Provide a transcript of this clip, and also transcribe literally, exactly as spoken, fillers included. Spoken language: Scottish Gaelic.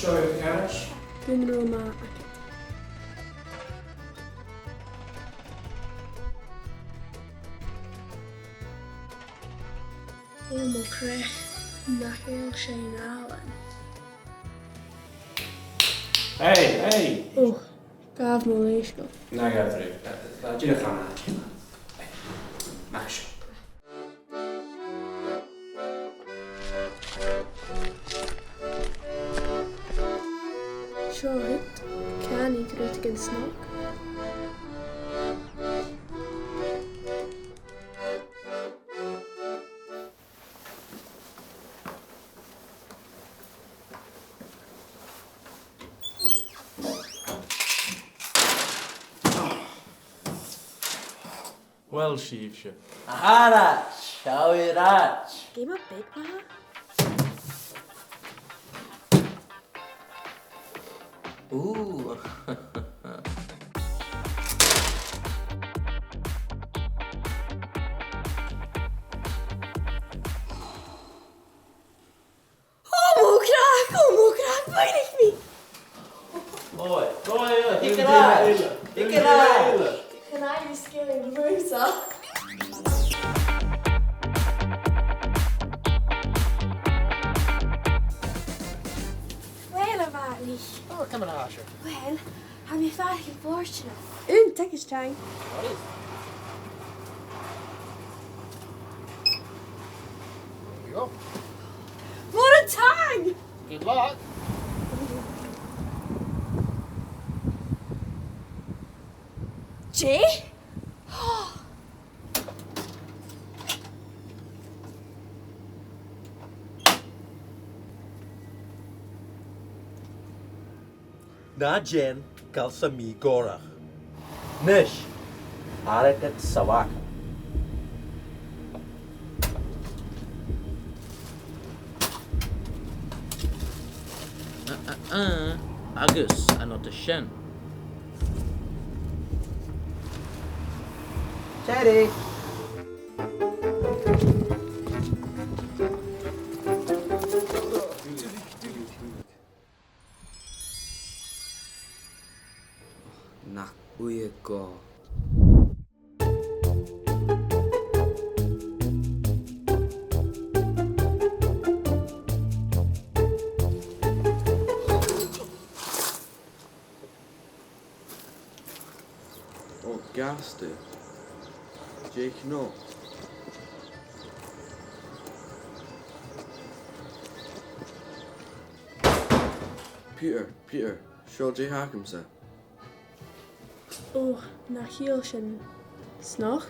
Seo a' gharaids. Gun robh math agad. Ò mo chreach, nach eil sin àlainn. Hey, hey! Ò, gabh mo leisgeul. Na gabh dragh. Dìreach an-dràsta. Maith seo. Seo thugad, canaidh rudeigin snog. Uill, sibhse. A Tharaid, seo a Tharaid. Gabh mo bheag, ma-thà. Ooh. Ò mo chreach, ò mo chreach, bhuannaich mi! Oi, oi, oi, thig air ais! Thig air ais! Chan fhaigh mi sgillinn dhutsa. Uill, a Mhàiri. Ò, ciamar a tha sibh? Uill, tha mi a' faireachdainn fortanach. Ùn, taigh is teang. What is? There you go. Mòran taing! Good luck. Dè? Na dèan gal sam bith gòrach. Nis, airgead sa bhaga. Uh, uh, uh. Agus an uair sin. Teddy! Nach uaigh dhomh. Ò, gasta. Dè chionn? Peter, Peter, seo dè th' agamsa. Ò, nach eil sin snog?